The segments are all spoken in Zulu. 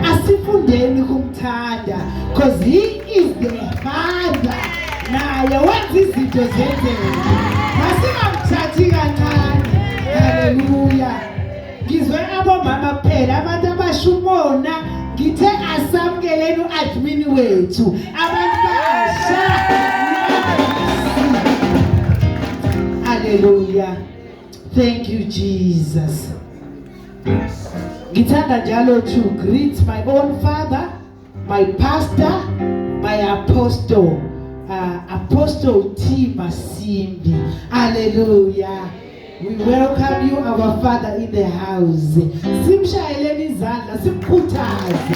Asifundeni kumthanda, 'cause he is the father. Naye wenza izinto zenzeke. Masingamthathi kancane. Haleluya. Ngizwe abomama kuphela, abantu abasha umona. Ngithe asamukeleni u-admin wethu, abantu basha. Haleluya. Thank you, Jesus. Ngithanda njalo to greet my own father, my pastor, my apostle, Apostle T Masimbi. Hallelujah. We welcome you, our father in the house. Simshayeleni izandla, simkhuthaze.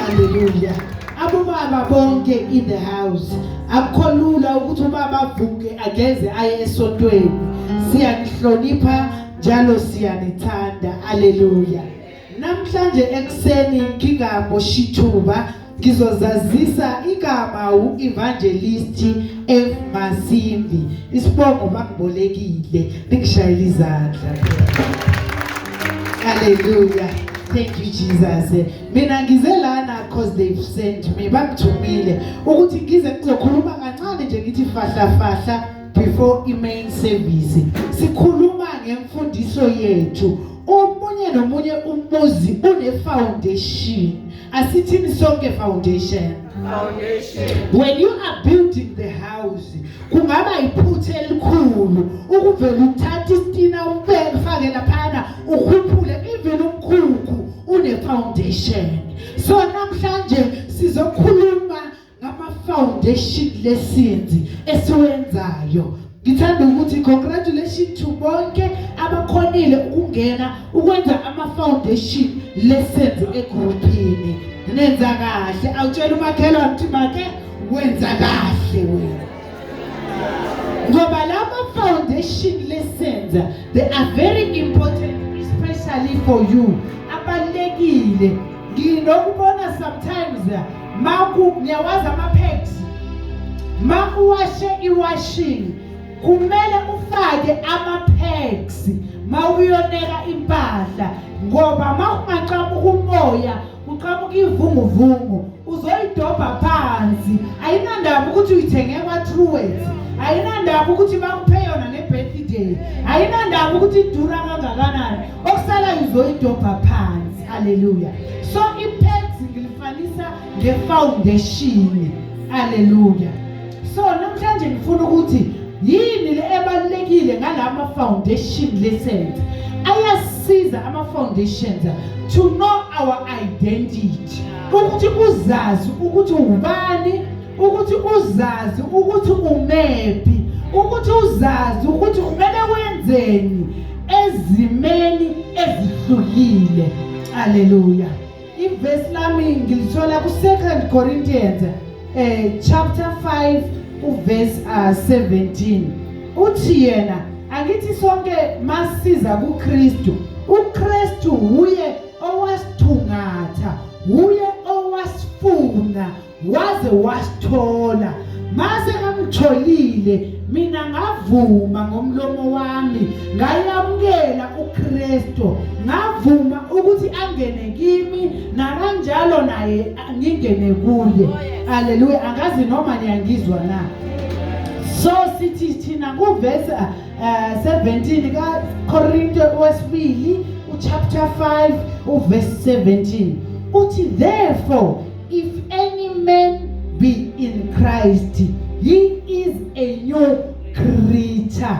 Hallelujah. Abobaba bonke in the house. Akukho lula ukuthi ubaba avuke ageze aye esontweni. Siyanihlonipha njalo, siyanithanda. Hallelujah. Namhlanje ekuseni ngingamoshi ithuba, ngizozazisa. Igama u-Evangelist F Masimbi, isibongo bangibolekile. Ningishayela izandla. Hallelujah. Thank you, Jesus. Mina ngize lana 'cause they've sent me, bangithumile ukuthi ngize ngizokhuluma kancane nje, ngithi fahla fahla before i-main service. Sikhuluma ngemfundiso yethu. Omunye nomunye umuzi une foundation. Asithini sonke, foundation. Foundation. When you are building the house, kungaba iphutha elikhulu ukuvela uthatha isitina, ubeke, ufake laphana, ukhuphule. Even umkhukhu une foundation. So namhlanje sizokhuluma ngama foundation lessons esiwenzayo. Ngithanda ukuthi congratulations to bonke abakhonile ukungena ukwenza ama foundation lessons egroupini. Nenza kahle. Awutshela umakhelwane ukuthi make wenza kahle wena, ngoba lama foundation lessons, they are very important, especially for you. Abalekile. Nginokubona sometimes maku ngiyawazi ama pegs, ma uwashe iwashing, kumele ufake ama pegs ma uyoneka impahla, ngoba ma ungaqhamuka umoya, uqhamuka ivunguvungu, uzoyidobha phansi. Ayinandaba ukuthi uyithenge kwa-Truworths, ayinandaba ukuthi bakuphe yona nge-birthday, ayinandaba ukuthi idura kangakanani, okusalayo uzoyidobha phansi. Haleluya. So i-pegs ngilifanisa nge-foundation. Haleluya. So namhlanje ngifuna ukuthi yini le ebalulekile ngalama foundation lessons. Ayasiza ama foundations to know our identity, ukuthi uzazi ukuthi ubani, ukuthi uzazi ukuthi umephi, ukuthi uzazi ukuthi kumele wenzeni ezimeni ezihlukile. Haleluya. Ivesi lami ngilithola ku 2 Corinthians chapter 5 uverse 17. Uthi yena, angithi sonke masiza kuKristu, uKristu uye owasithungatha, uye owasifuna waze wasithola. Mase ngamtholile mina, ngavuma ngomlomo wami, ngayamukela uKristu, ngavuma ukuthi angene kimi, nakanjalo naye ngingene kuye. Haleluya. Angazi noma niyangizwa na. So sithi thina kuvesi 17 ka Korinto wesibili, uchapter 5 uverse 17, uthi, "Therefore, if any man be in Christ, he is a new creature."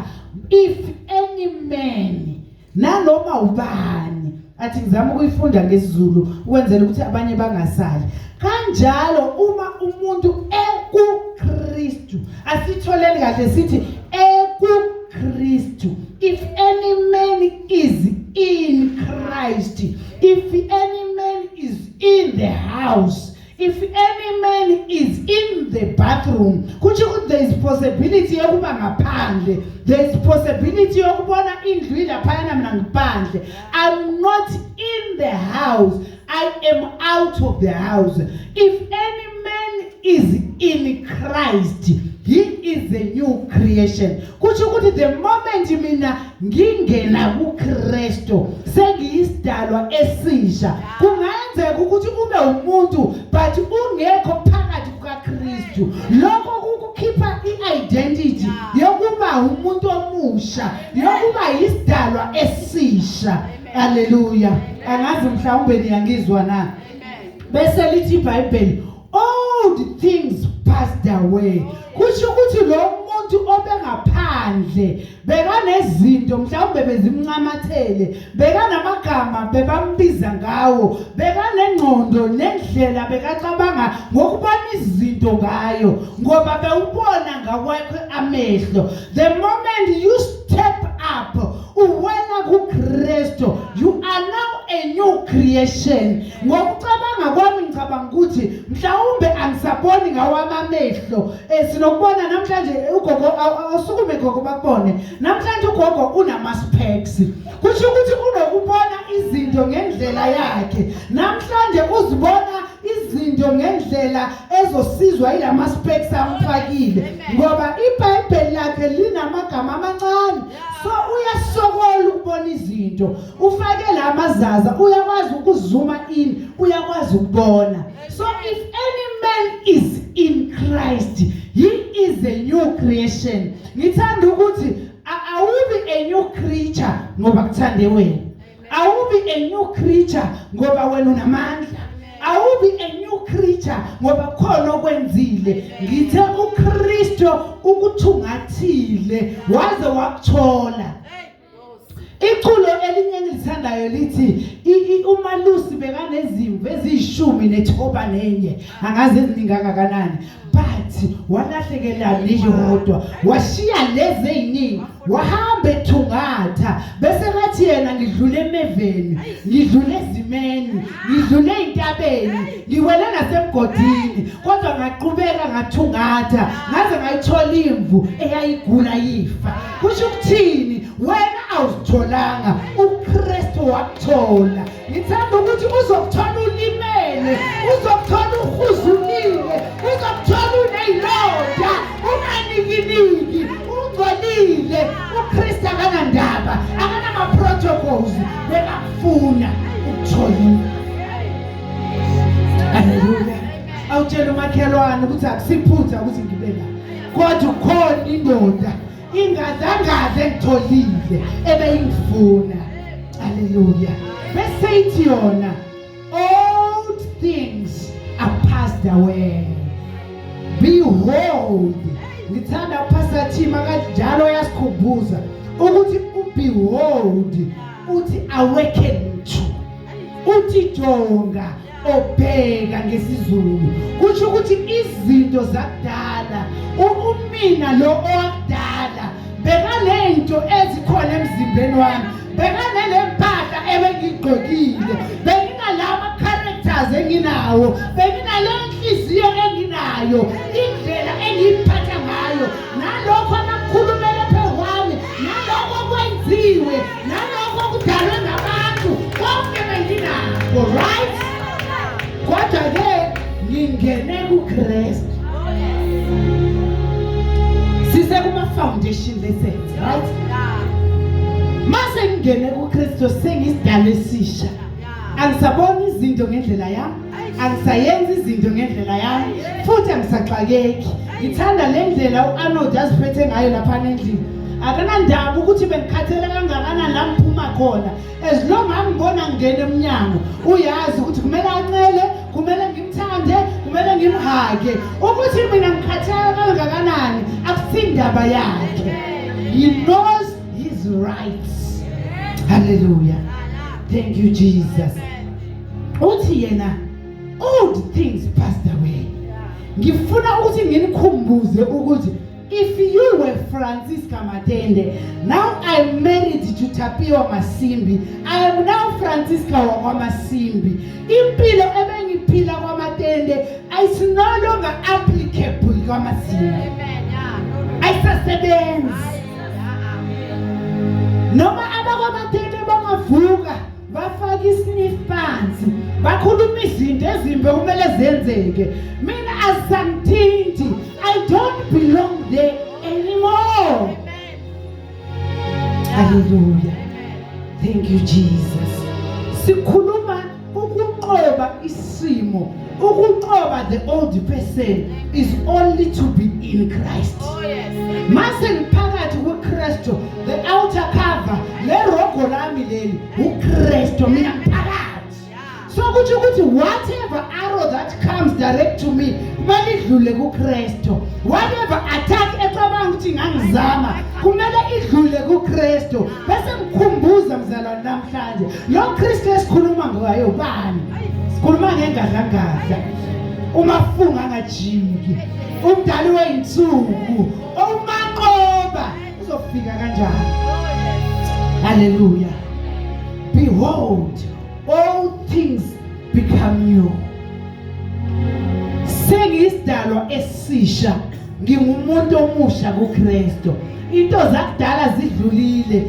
If any man, nanoma ubani. Athi ngizama ukuyifunda ngesiZulu ukwenzela ukuthi abanye bangasali. Kanjalo uma umuntu ekuKristu, asitholeni kahle, sithi ekuKristu. If any man is in Christ, if any man is in the house, if any man is in the bathroom, kutsho ukuthi there is possibility yokuba ngaphandle, there is possibility yokubona indlu ilaphayana, mina ngiphandle. I'm not in the house, I am out of the house. If any man is in Christ, he is a new creation. Kusho ukuthi the moment mina ngingena kuKristu sengiyisidalwa esisha. Kungenzeka ukuthi ube umuntu but ungekho phakathi kukaKristu. Lokho kukukhipha i-identity yokuba umuntu omusha, yokuba yisidalwa esisha. Haleluya. Angazi mhlawumbe niyangizwa na. Bese lithi iBhayibheli old things passed away. Kusho ukuthi lo muntu obengaphandle bekanezinto mhlawumbe bezimncamathele, bekanamagama bebambiza ngawo, bekanengqondo nendlela bekacabanga ngokubona izinto ngayo, ngoba bewubona ngawakhe amehlo. The moment you step up uwela kuKristu, you are now a new creation. Ngokucabanga kwami ngicabanga ukuthi mhlawumbe angisaboni ngawami amehlo. Sinokubona namhlanje ugogo, awusukume gogo bakubone. Namhlanje ugogo unama specs. Kusho ukuthi unokubona izinto ngendlela yakhe. Namhlanje uzibona izinto ngendlela ezosizwa yilama specs amfakile, ngoba iBhayibheli lakhe linamagama amancane, so uyasokola ukubona izinto. Ufake la mazaza, uyakwazi ukuzuma in, uyakwazi ukubona. So if any man is in Christ, he is a new creation. Ngithanda ukuthi awubi a new creature ngoba kuthande wena, awubi a new creature ngoba wena unamandla, awubi a new creature ngoba khona okwenzile. Ngithe uKristu ukuthungathile waze wakuthola. Iculo elinye engilithandayo lithi umalusi bekanezimvu eziyishumi nethoba nenye, angazi eziningi kangakanani, but walahlekela neyodwa, washiya lezi eziningi, wahamba ethungatha. Bese kathi yena, ngidlule emeveni, ngidlule ezimeni, ngidlule ey'ntabeni, ngiwele nasemgodini, kodwa ngaqhubeka ngathungatha ngaze ngayithola imvu eyayigula yifa. Kusho ukuthini? Wena awuzitholanga, uKristu wakuthola. Ngithanda ukuthi uzokuthola ulimele, uzokuthola uhuzulile, uzokuthola uneyilonda, unganikiniki, ungcolile. uKristu akanandaba, akanama-protocols, bekakufuna ukutholile. Haleluya. Awutshela umakhelwane ukuthi akusiphutha ukuthi ngibe la, kodwa ukhona indoda ingadlangadla engitholile ebeyingifuna. Haleluya. Bese ithi yona, old things are passed away, behold. Ngithanda uPastor Tim kanjalo yasikhumbuza ukuthi ubehold uthi awaken to, uthi jonga, obheka ngesiZulu, kusho ukuthi izinto zakudala, umina lo owakudala bekanento ezikhona emzimbeni wami, bekanele mpahla ebengigqokile, benginalama characters enginawo, benginale nhliziyo enginayo, indlela engiyiphatha ngayo, nalokho abakhulumele phezu kwami, nalokho kwenziwe, nalokho kudalwe ngabantu, konke benginakho, right? Kodwa-ke ngingene kuKristu. Sisekuma-foundation lessons, right? Mase ngingene kuKristu sengisidalo esisha, angisaboni izinto ngendlela yami, angisayenzi izinto ngendlela yami, futhi angisaxakeki. Ngithanda le ndlela u-Arnold aziphethe ngayo laphana endlini. Akanandaba ukuthi bengikhathele kangakanani la ngiphuma khona. As long angibona ngingena emnyango, uyazi ukuthi kumele ancele, kumele ngimthande, kumele ngimhage. Ukuthi mina ngikhathele kangakanani akusindaba yakhe. He knows his rights. Hallelujah. Thank you, Jesus. Uthi yena, old things passed away. Ngifuna ukuthi nginikhumbuze ukuthi if you were Francisca Matende, now I'm married to Tapiwa Masimbi. I am now Francisca wakwaMasimbi. Impilo ebengiphila kwaMatende is no longer applicable kwaMasimbi. Ayisasebenzi. Noma abakwaMatende bangavuka bafake isniff phansi, bakhuluma izinto ezimbi okumele zenzeke, mina azisangithinti. I don't belong there anymore. Hallelujah. Thank you, Jesus. Sikhuluma ukunqoba isimo, ukunqoba the old person is only to be in Christ. Oh yes. Mase ngiphakathi kuKristu, the outer cover, le rogo lami leli, uKristu, mina ngiphakathi. So kuthi ukuthi whatever arrow that comes direct to me, kumele idlule kuKristu. Whatever attack ecabanga ukuthi ingangizama, kumele idlule kuKristu. Bese ngikhumbuza, mzalwane, namhlanje lo Kristu esikhuluma ngayo bani? Sikhuluma ngengadlangadla, umafunga angajiki, umdali weyinsuku, umanqoba. Uzofika kanjani? Hallelujah. Behold, all things become new. Sengiyisidalwa esisha, ngingumuntu omusha kuKristu. Into zakudala zidlulile.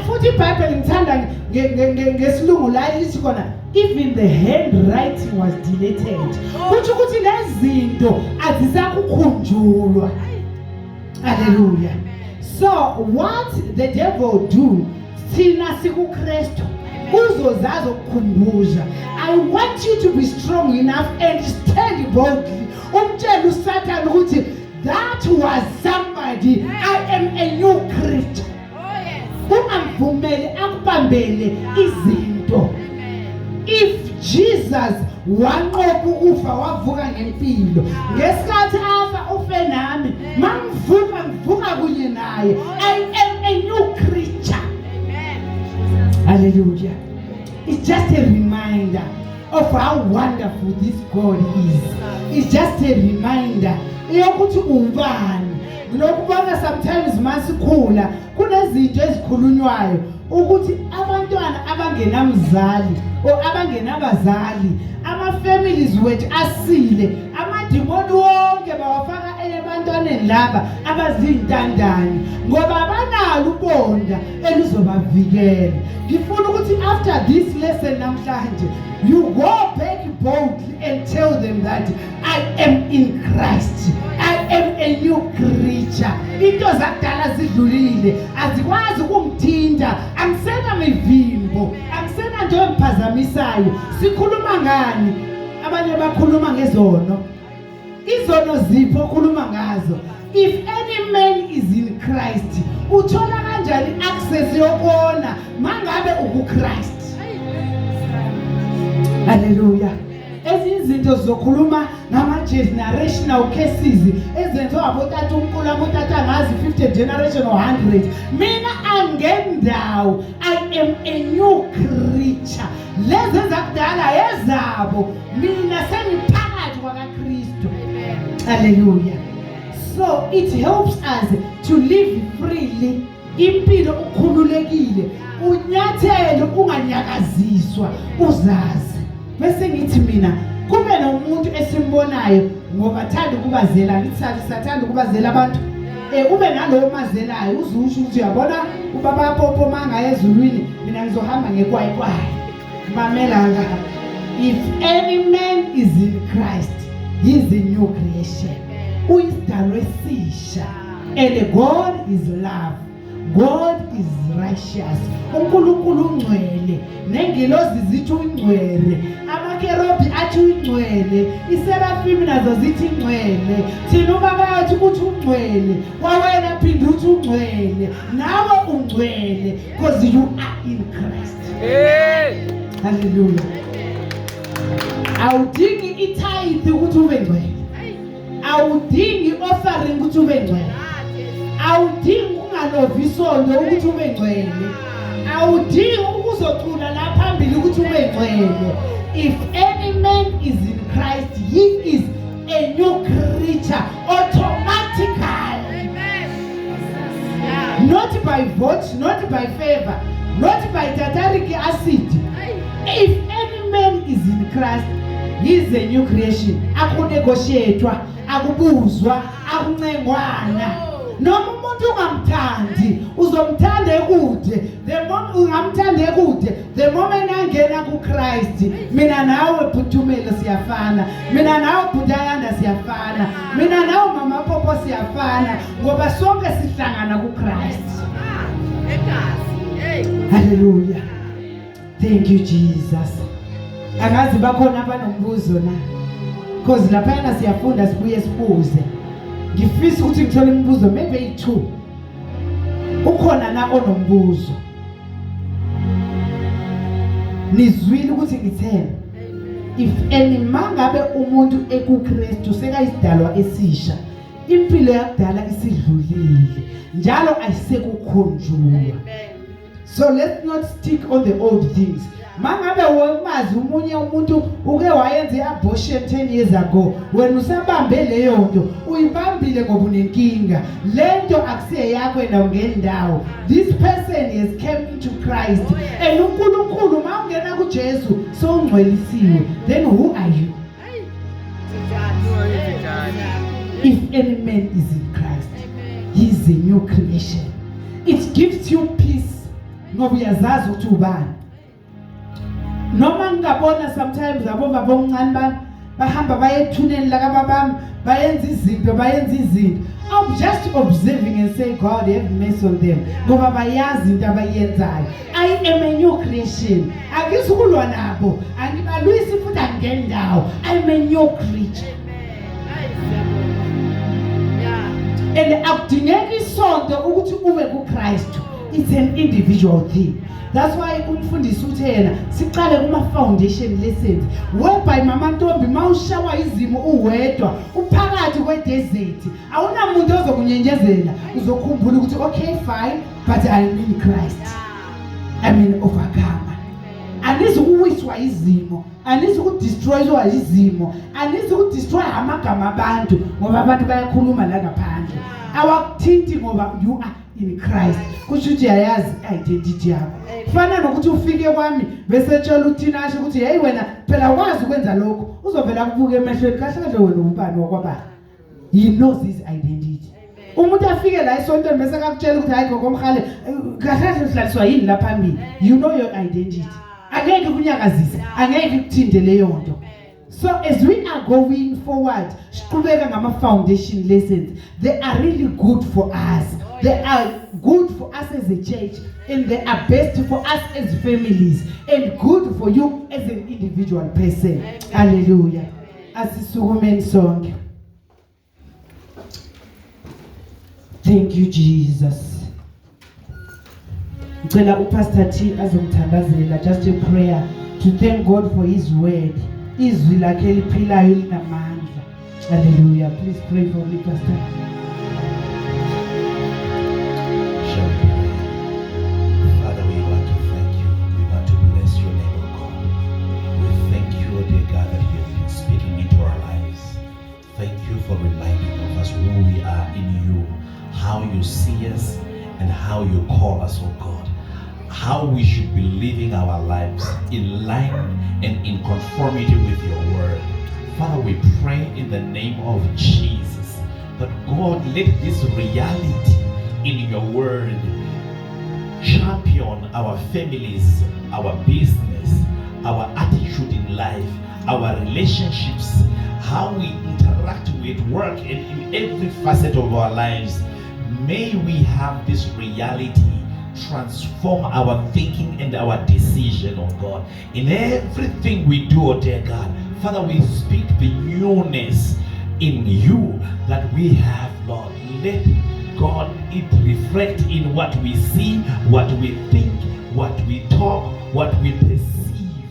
Futhi iBhayibheli ngithanda ngesilungu la lithi khona, "Even the handwriting was deleted." Kuthi ukuthi lezi zinto azisakukhunjulwa. Hallelujah. So what the devil do, thina sikuKristu, uzozazi ukukhumbuza. I want you to be strong enough and stand boldly, umtshele uSathane ukuthi that was somebody, I am a new creature. Oh yes. Ungamvumeli akubambele izinto. Amen. If Jesus wanqoba ukufa, wavuka ngempilo, ngesikhathi afa ufe nami, mangivuka ngivuka kunye naye. I am a new creature. Amen. Jesus. Hallelujah. It's just a reminder of how wonderful this God is. It's just a reminder eyokuthi ubani. Nginokubona sometimes masikhula kunezinto ezikhulunywayo ukuthi abantwana abangenamzali or abangenabazali, ama-families wethu asile, amadimoni wonke bawafaka ebantwaneni laba abazintandane ngoba abanalo ubonda elizobavikela. Ngifuna ukuthi after this lesson namhlanje, you go back boldly and tell them that I am in Christ, I am a new creature. Into zakudala zidlulile, azikwazi ukungithinta, angisena mivimbo, angisena nto engiphazamisayo. Sikhuluma ngani? Abanye bakhuluma ngezono. Izono zipho okhuluma ngazo? If any man is in Christ, uthola kanjani access yokona mangabe ukuChrist? Haleluya. Ezinye izinto zizokhuluma ngama-generational cases ezenziwa abotata umkhulu, abotata angazi 50 generation or 100. Mina angendawo, I am a new creature. Lezi ezakudala ezabo, mina sengiphakathi kwakaKristu. Haleluya. So it helps us to live freely, impilo ukhululekile, unyathele unganyakaziswa, uzazi. Bese ngithi mina kube nomuntu esimbonayo ngoba thanda ukubazela, ngithi sathanda ukubazela abantu, ube nalowo mazelayo, uzusho ukuthi uyabona ubaba Popo mangaye ezulwini, mina ngizohamba ngekwayikwayi. Mamela la, if any man is in Christ, he is a new creation, uyisidalwa esisha. And God is love, God is righteous. UNkulunkulu ungcwele, nengilozi zithi ungcwele, amakerobi athi ungcwele, iserafimi nazo zithi ingcwele. Thina ubaba yathi ukuthi ungcwele, kwawena phinde uthi ungcwele, nawe ungcwele because you are in Christ. Hey. Hallelujah. Awudingi itithe ukuthi ube ngcwele, awudingi offering ukuthi ube ngcwele, awudingi ukungalovi isonto ukuthi ube ngcwele, awudingi ukuzocula la phambili ukuthi ube ngcwele. If any man is in Christ, he is a new creature automatically. Not by vote, not by favor, not by tartaric acid. If any man is in Christ, he is a new creation. Akunegotiatwa, akubuzwa, akuncengwana noma. Umuntu ungamthandi, uzomthanda ekude. The moment ungamthanda ekude, the moment angena kuChrist, mina nawe Phuthumelo siyafana. Mina nawe Bhutayanda siyafana. Mina nawe Mama Popo siyafana ngoba sonke sihlangana kuChrist. Hallelujah. Thank you Jesus. Angazi bakhona abanombuzo na. Because laphayana siyafunda sibuye sibuze. Ngifisa ukuthi ngithole imibuzo maybe i2. Ukhona na onombuzo? Nizwile ukuthi ngitheni? If any mangabe umuntu ekuKristu sekayisidalwa esisha, impilo yakudala isidlulile njalo ayisekukhunjulwa. So let's not stick on the old things. Mangabe wemazi umunye umuntu uke wayenza iabortion 10 years ago, wena usabambe leyo nto, uyibambile ngoba unenkinga. Lento akusiye yakho wena ungendawo. This person has came into Christ. And uNkulunkulu mawungena kuJesu sowungcwelisiwe. Then who are you? If any man is in Christ, he is a new creation. It gives you peace ngoba uyazazi ukuthi ubani. Noma ngingabona sometimes abo baba omncane bami bahamba baye ethuneni lakababami bayenza izinto bayenza izinto. I'm just observing and say God have mercy on them ngoba bayazi into abayenzayo. I am a new creation. Angizukulwa nabo, angibalwisi futhi angendawo. I'm a new creature. And akudingeki isonto ukuthi ube kuKristu. It's an individual thing. That's why umfundisi uthe yena siqale kuma foundation lessons whereby mama Ntombi mawushawa izimo uwedwa uphakathi kwe desert awunamuntu ozokunyenyezela uzokhumbula ukuthi okay fine but I'm in Christ. I'm an overcomer. Anizukuwiswa izimo, anizukudestroywa izimo, anizukudestroy amagama abantu ngoba abantu bayakhuluma la ngaphandle. Awakuthinti ngoba you are in Christ. Kusho ukuthi uyayazi identity yakho. Kufana nokuthi ufike kwami bese tshela uTinashe ukuthi hey wena phela wazi ukwenza lokho, uzovela kubuka emehlweni kahle kahle wena ubani wakwabani. He knows his identity. Umuntu afike la esontweni bese akakutshela ukuthi hayi gogo Mkhale kahle kahle uhlaliswa yini la phambili. You know your identity. Angeke kunyakazise, angeke kuthinte leyo nto. So as we are going forward, siqhubeka ngama foundation lessons. They are really good for us. They are good for us as a church and they are best for us as families and good for you as an individual person. Hallelujah. Asisukumeni sonke. Thank you Jesus. Ngicela uPastor T azomthandazela just a prayer to thank God for his word. Izwi lakhe eliphilayo linamandla. Hallelujah. Please pray for me Pastor. Shall we pray? Father, we want to thank you. We want to bless your name, O God. We thank you, dear God, that you have been speaking into our lives. Thank you for reminding of us who we are in you, how you see us, and how you call us, O God. How we should be living our lives in line and in conformity with your word. Father, we pray in the name of Jesus that God let this reality in your word champion our families, our business, our attitude in life, our relationships, how we interact with work, and in every facet of our lives. May we have this reality transform our thinking and our decision, oh God. In everything we do, oh dear God, Father, we speak the newness in you that we have, Lord. Let God it reflect in what we see, what we think, what we talk, what we perceive.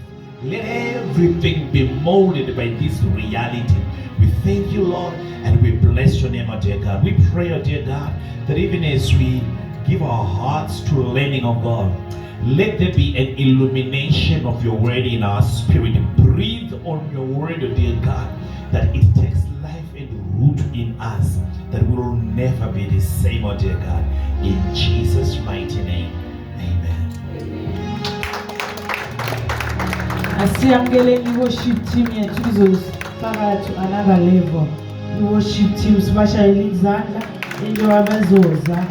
Let everything be molded by this reality. We thank you, Lord, and we bless your name, oh dear God. We pray, oh dear God, that even as we give our hearts to learning of God, let there be an illumination of your word in our spirit. Breathe on your word, oh dear God, that it takes life and root in us, that we will never be the same, oh dear God. In Jesus' mighty name, amen. Asiyamukeleni i-worship team yethu izosifaka to another level. I-worship team sibashayele izandla into abazoza.